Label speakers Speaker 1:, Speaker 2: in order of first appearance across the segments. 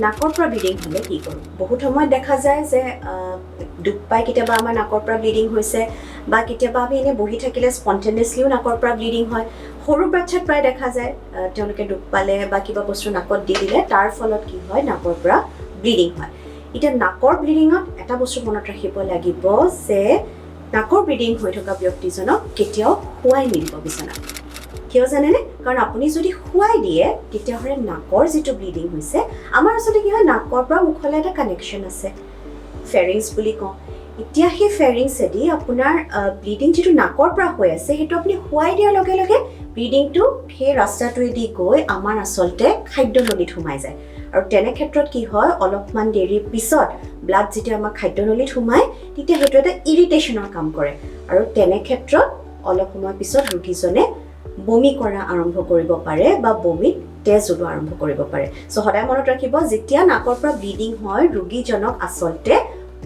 Speaker 1: নাকৰ পৰা ব্লিডিং হ'লে কি কৰোঁ। বহুত সময়ত দেখা যায় যে দুখ পাই কেতিয়াবা আমাৰ নাকৰ পৰা ব্লিডিং হৈছে, বা কেতিয়াবা আমি এনেই বহি থাকিলে স্পণ্টেনিয়াছলিও নাকৰ পৰা ব্লিডিং হয়। সৰু বাচ্ছাত প্ৰায় দেখা যায়, তেওঁলোকে দুখ পালে বা কিবা বস্তু নাকত দি দিলে তাৰ ফলত কি হয়, নাকৰ পৰা ব্লিডিং হয়। এতিয়া নাকৰ ব্লিডিঙত এটা বস্তু মনত ৰাখিব লাগিব যে নাকৰ ব্লিডিং হৈ থকা ব্যক্তিজনক কেতিয়াও শুৱাই নিদিব বিচনাত। কিয় জানেনে? কাৰণ আপুনি যদি শুৱাই দিয়ে তেতিয়াহ'লে নাকৰ যিটো ব্লিডিং হৈছে, আমাৰ আচলতে কি হয়, নাকৰ পৰা মুখলৈ এটা কানেকশ্যন আছে, ফেৰিংছ বুলি কওঁ। এতিয়া সেই ফেৰিংছেদি আপোনাৰ ব্লিডিং যিটো নাকৰ পৰা হৈ আছে, সেইটো আপুনি শুৱাই দিয়াৰ লগে লগে ব্লিডিংটো সেই ৰাস্তাটোৱেদি গৈ আমাৰ আচলতে খাদ্যনলীত সোমাই যায়। আৰু তেনে ক্ষেত্ৰত কি হয়, অলপমান দেৰিৰ পিছত ব্লাড যেতিয়া আমাৰ খাদ্যনলীত সোমায় তেতিয়া সেইটো এটা ইৰিটেশ্যনৰ কাম কৰে, আৰু তেনে ক্ষেত্ৰত অলপ সময় পিছত ৰোগীজনে বমি কৰা আৰম্ভ কৰিব পাৰে বা বমিত তেজ ওলোৱা আৰম্ভ কৰিব পাৰে। চ' সদায় মনত ৰাখিব, যেতিয়া নাকৰ পৰা ব্লিডিং হয় ৰোগীজনক আচলতে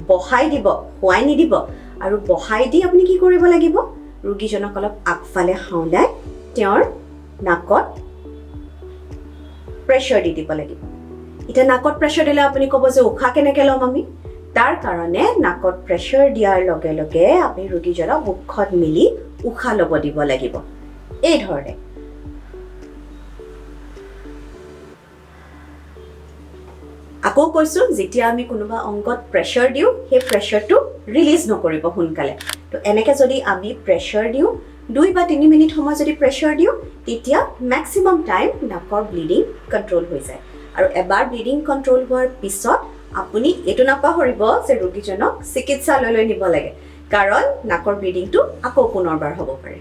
Speaker 1: বহাই দিব, শুৱাই নিদিব। আৰু বহাই দি আপুনি কি কৰিব লাগিব, ৰোগীজনক অলপ আগফালে হাওলাই তেওঁৰ নাকত প্ৰেছাৰ দি দিব লাগিব। এতিয়া নাকত প্ৰেছাৰ দিলে আপুনি ক'ব যে উশাহ কেনেকৈ ল'ম আমি, তাৰ কাৰণে নাকত প্ৰেছাৰ দিয়াৰ লগে লগে আমি ৰোগীজনক মুখত মিলি উশাহ ল'ব দিব লাগিব এই ধৰণে। আকৌ কৈছোঁ, যেতিয়া আমি কোনোবা অংগত প্ৰেছাৰ দিওঁ সেই প্ৰেছাৰটো ৰিলিজ নকৰিব সোনকালে। তো এনেকৈ যদি আমি প্ৰেছাৰ দিওঁ, 2 বা 3 মিনিট সময় যদি প্ৰেছাৰ দিওঁ, তেতিয়া মেক্সিমাম টাইম নাকৰ ব্লিডিং কণ্ট্ৰল হৈ যায়। আৰু এবাৰ ব্লিডিং কণ্ট্ৰল হোৱাৰ পিছত আপুনি এইটো নাপাহৰিব যে ৰোগীজনক চিকিৎসালয়লৈ নিব লাগে, কাৰণ নাকৰ ব্লিডিংটো আকৌ পুনৰবাৰ হ'ব পাৰে।